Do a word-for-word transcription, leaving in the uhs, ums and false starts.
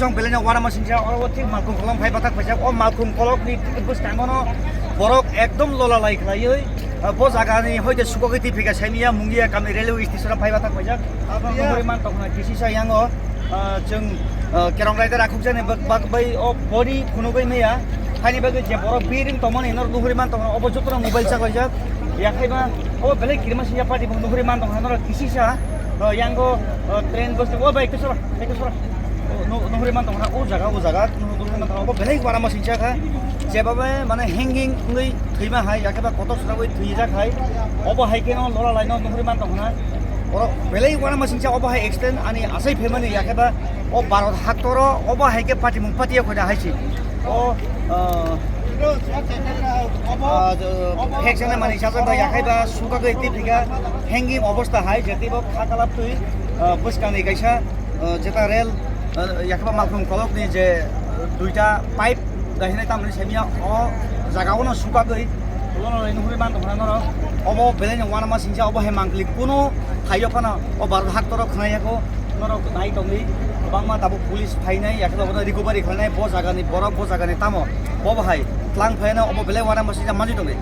Ang belai no uanama singcha, oro o thik Malkhung kolok phai bathak phaijak. O Malkhung kolok ni thik bwskango no borok ekdom lola lai khlaiwi, ah, bo jaga ni hoite sukogwi twi phika saimiya Mungia kami railway station o phai bathak phaijak. Nuhuri man tongna kisisa yango, ah, chwng, ah, kerong raida rakhuk jani bak, bak bai o body phunugwi maya. Haini bagwi je borok biring tongmani nor nuhuri man tongna obo jotono mobile chaklaijak. Yakhai ba o belai kirima singcha party bo nuhuri man tongna nor kisisa, ah, yango, ah, train bus o bai kisora. Eko sora. O, nu-, nuhuri man tongkha, o jaga, o jaga, nu-, nuhuri man tongkha, obo belai uanama singcha kha. Jebaba mane hanging wngwi thwima hai, yakhe ba kotor sora bai thwijak hai. Obo hai khe no lola lai no nuhuri man tongkha. Oro belai uanama singcha obo hai extend ani asai phaimani yakhe ba o Bharat haktoro obo hai khe patimung patiya khoida hai si. O, ah, ah, jo-, phek sana mani sajak bai yakhai ba sukagwi twi phika hanging obostha hai, jeti bo kha kalap twi, ah, bwskangni kaisa, ah, jeta rel, ah, yakhai ba Malkhung kolokni je, ah, duita pipe dahinai tamni saimiya o jaga o no sukagwi lono nuhuri man tongkha norok. Obo belai no uanama singcha obo hai mangkli kuno thaio phano o Bharat haktoro khwnai yako. Norok nai tongdi, kwbangma tabuk police phainai, yakhe obono recovery khlainai, bo jagani borok, bo jagani tamo, bo bahai tlang phaino, obo belai uanama singcha manwi tongdi.